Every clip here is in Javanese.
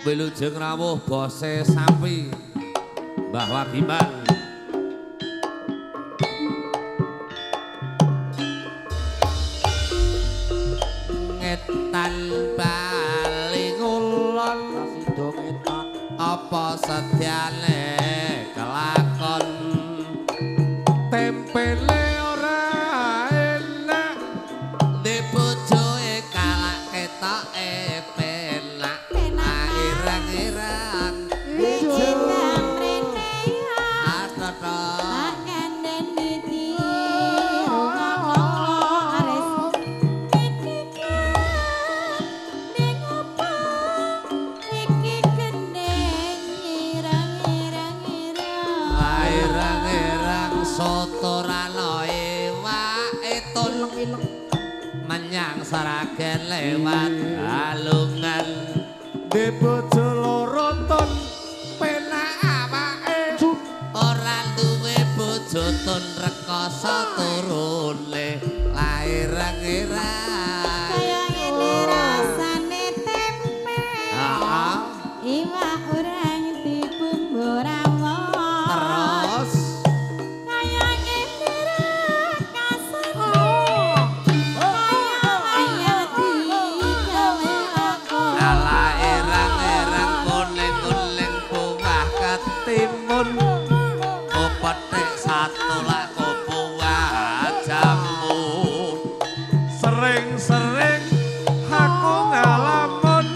Wilujeng rawuh bose sapi Mbah Wagiman. Ngetan bali ngulon Sida ngetan apa sedyane kelakon Tempele ora enak di bojoe kalak ketoke penak ireng-ireng Iki mrene atata tak kandhani dirungokno ares iki ning opo iki gendeng ireng-ireng-ireng ireng-ireng soto rano iwake tun menyang Sragen lewat Balungan Di bojo loro ton penak awake ora duwe bojo tun rekoso turune laireng-ireng kaya ngene rasane tempe heeh iwak urang dibumbu rawon terus kaya ngene rasane kaya kaya digawe aku ala ireng-ireng kuning-kuning buah ketimun kopetik satu lak buah jambu Sering-sering aku ngalamun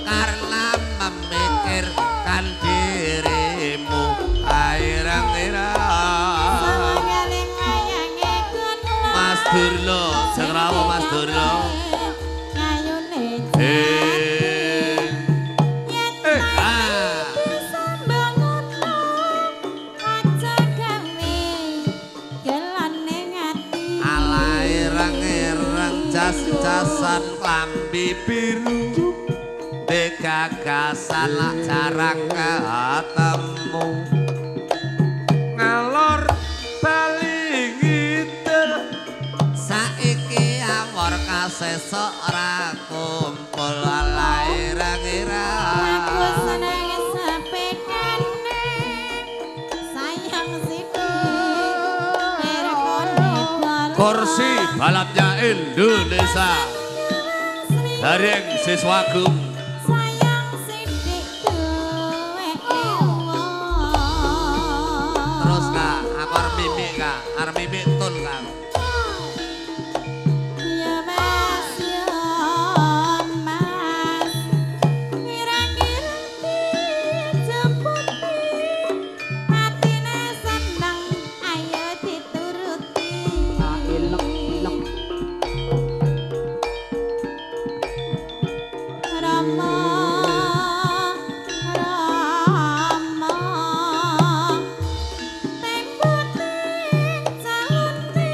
karena memikirkan dirimu ireng-ireng Sawangaling wayange gunung Mas Durlo, jengrawo Mas Durlo. Ngayune Eh, yen ah. sambang ngono aja gawe gelane ngati Ala ireng-ireng jas-jasan klambi biru gagasan lak jarang ketemu ngalor bali ngidul saiki awor kasesuk ora kumpul ala ireng-ireng aku seneng sepedane sayang sithik perkone Kursi balapnya Indonesia Daring Siswagum sayang sithik duweke wong terus kak aku arep mimik kak arep mimik tun kak Ya Mas, ya Mas, kira-kira dijemputi, atine seneng, ayo dituruti. Ilek-ilek Rama, Rama, tembote calone.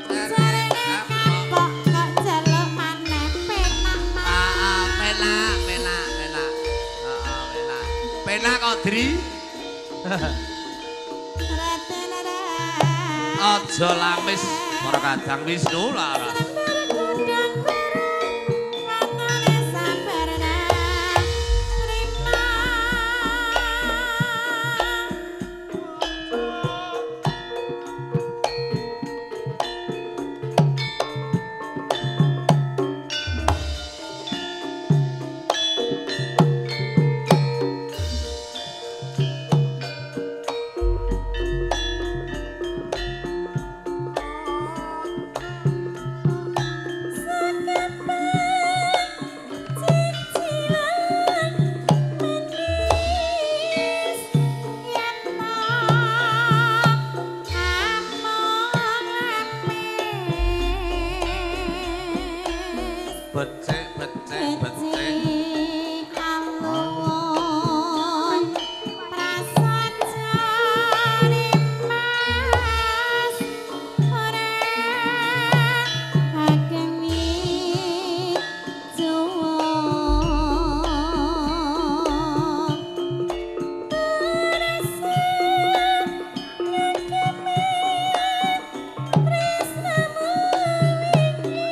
Jarene kapok kok jaluk maneh penak Ah, penak, penak, penak. Heeh, penak. Penak kok, Dri? Aja lamis para kadang Wisnu laras. Becik, becik, becik. Alun prasajane Mas ora agemi juwo terasa ngakemi tresnamu wingi.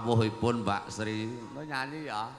Rawuhipun Mbak Sri. Lo nyanyi ya.